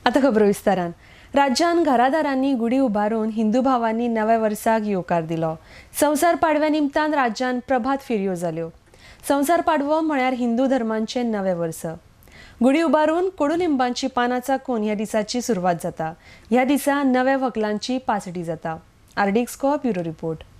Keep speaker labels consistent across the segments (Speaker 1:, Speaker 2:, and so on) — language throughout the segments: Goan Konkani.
Speaker 1: आतां खबरो विस्तारान. राज्यान घरादारांनी गुडी उबारून हिंदू भावांनी नव्या वर्साक येवकार दिलो. संवसार पाडव्या निमतान राज्यान प्रभात फेरयो जाल्यो. संवसार पाडवो म्हळ्यार हिंदू धर्मांचें नवें वर्स. गुडी उबारून कोडुलिंबांची पानां चाकून ह्या दिसाची सुरवात जाता. ह्या दिसा नव्या व्हंकलांची पासडी जाता. RDX bureau report.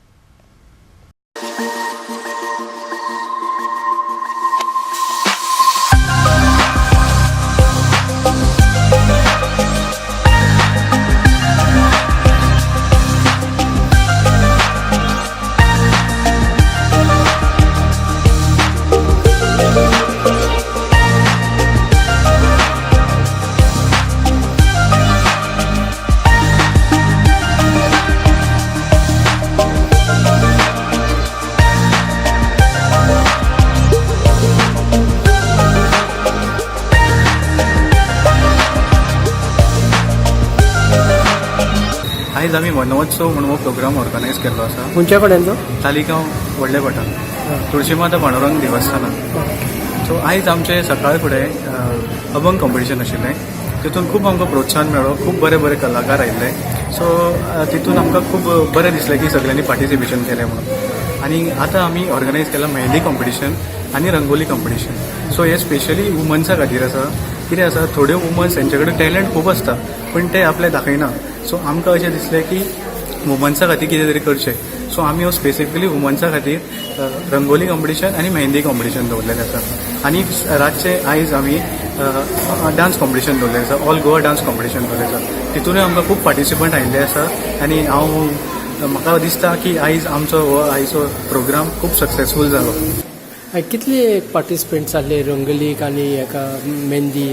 Speaker 2: आयज आमी वनोत्सव म्हणून हो प्रोग्राम ऑर्गनायज केल्लो आसा.
Speaker 3: खंयच्या कडेन तो?
Speaker 2: तालिगांव व्हडले भटान, तुळशीमाता पांडुरंग देवस्थानान. सो आयज आमचें सकाळ फुडें अभंग कॉम्पिटिशन आशिल्लें. तितून खूब आमकां प्रोत्साहन मेळ्ळो. खूब बरे बरे कलाकार आयिल्ले. सो तितून आमकां खूब बरें दिसलें की सगळ्यांनी पार्टिसिपेशन केलें म्हणून. आनी आतां आमी ऑर्गनायज केलां मेहंदी कॉम्पिटिशन आनी रंगोली कॉम्पिटिशन. सो हें स्पेशली वुमन्सा खातीर आसा. कितें आसा, थोड्यो वुमन्स तेंचे कडेन टॅलंट खूब आसता, पूण ते आपलें दाखयना. सो आमकां अशें दिसलें की वुमन्सा खातीर कितें तरी करचें. सो आमी हो स्पेसिफिकली वुमन्सा खातीर रंगोली कॉम्पिटिशन आनी मेहंदी कॉम्पिटिशन दवरलेलें आसा. आनी रातचें आयज आमी डांस कॉम्पिटिशन दवरलेलें आसा. ऑल गोवा डांस कॉम्पिटिशन दवरलें आसा. तितूनय आमकां खूब पार्टिसिपंट आयिल्ले आसा. आनी हांव म्हाका दिसता की आयज आमचो हो आयचो प्रोग्राम खूब सक्सेसफूल जालो.
Speaker 3: कितले पार्टिसिपेंट्स आसले रंगोलीक आनी हेका मेहंदी?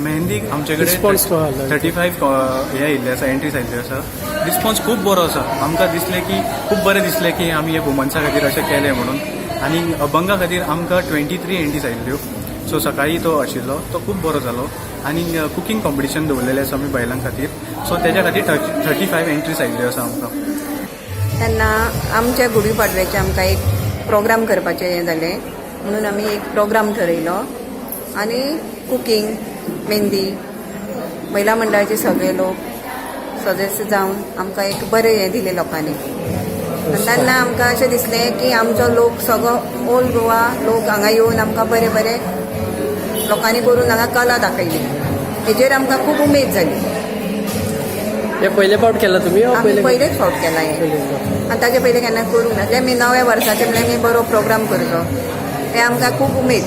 Speaker 2: मेहंदीक आमचे
Speaker 3: Response
Speaker 2: कडेन
Speaker 3: कसो आसलो?
Speaker 2: 35 हे आयिल्ले आसा, एंट्रीज आयिल्ल्यो आसा. रिस्पॉन्स खूब बरो आसा. आमकां दिसलें की खूब बरें दिसलें की आमी हे वुमन्सा खातीर अशें केलें म्हणून. आनी अभंगा खातीर आमकां 23 एंट्रीज आयिल्ल्यो. सो सकाळी तो आशिल्लो तो खूब बरो जालो. आनी कुकींग कॉम्पिटिशन दवरलेलें आसा आमी बायलां खातीर. सो तेज्या खातीर 35 एंट्रीज आयिल्ल्यो आसा आमकां.
Speaker 4: तेन्ना आमच्या गुडी पाडव्याचे आमकां एक प्रोग्राम करपाचें हें जालें म्हणून आमी एक प्रोग्राम ठरयलो आनी कुकींग, मेहंदी, महिला मंडळाचे सगळे लोक सदस्य जावन आमकां एक बरें हें दिलें लोकांनी. आनी तेन्ना आमकां अशें दिसलें की आमचो लोक सगळो ओल्ड गोवा लोक हांगा येवन आमकां बरें बरें लोकांनी करून हांगा कला दाखयली. हेजेर आमकां खूब उमेद जाली.
Speaker 3: हे पयले फावट केला तुमी?
Speaker 4: आमी पयलेच फावट केला हें.
Speaker 3: पयलेच फावट.
Speaker 4: आनी ताजे पयलीं केन्ना करूंक नासलें. आमी नव्या वर्साचे म्हणल्यार आमी बरो प्रोग्राम करचो, हें आमकां खूब उमेद.